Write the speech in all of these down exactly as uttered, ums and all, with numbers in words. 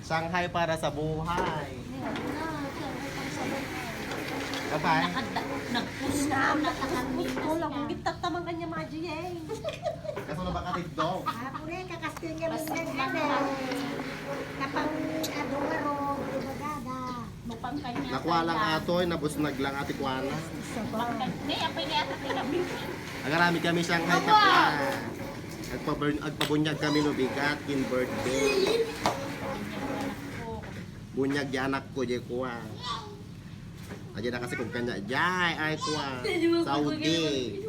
Shanghai para sa buhay. Bye-bye. Nagpusko na kami. Wala, kung gitattaman kanya, Maji, eh. Kaso na baka tiddo? Apo na, kakastil nga minsan, ano. Kapang adungarog, ibagada. Mapangkanya. Nakuha lang atoy, nabusnag lang ati kuana. Isa pa. Ni, apay ni ata kay Labi. Agarami kami Shanghai, kapwa. Agpabur-, agpabunyag kami no bigat, kin birthday. Bunyag di anak ko, di kuha. Aja na kasi kung kanya, jay, ay kuha. Saudi.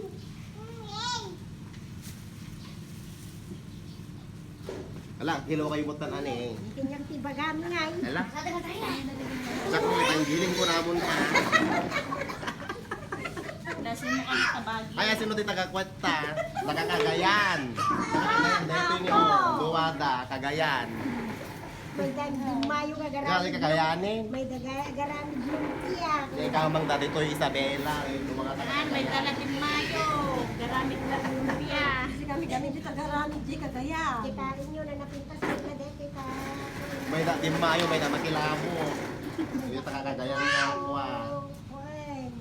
Ala, kilo kayo mo tan-, ani. Kanyang tibagami nga, eh. Ala. Sa kung panggiling ko ramon pa. Nasi mo kami tabagi. Ay, sino ti taga Kuwet ta? Taga Cagayan. Taga Cagayan, dito yung duwada, Cagayan. May dan din mayo nga Grabe garamid. Kakayanin. May daga garamid yung tiyak. Di ka mang dati to, Isabela. Yung mga taga Ay, may Cagayan. Dala din mayo. Garamid na lumpia. Kasi kami, kami dito garamid, di kagaya. Kita inyo na napintas na dati ka. May da din mayo, may da makilabo. Yung taga Cagayan nga ako, ah. Kuwan.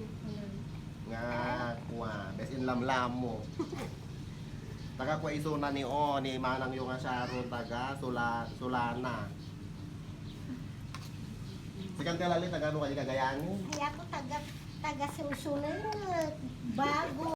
Nga, kuwan. Best in lamlamo. Taga Quezon na ni, o, ni manang yo nga Sharon, taga Sula-, Sulana. Si Candelalia, taga ano kayo, Cagayan? Ay, ako taga, taga Susulan, bago.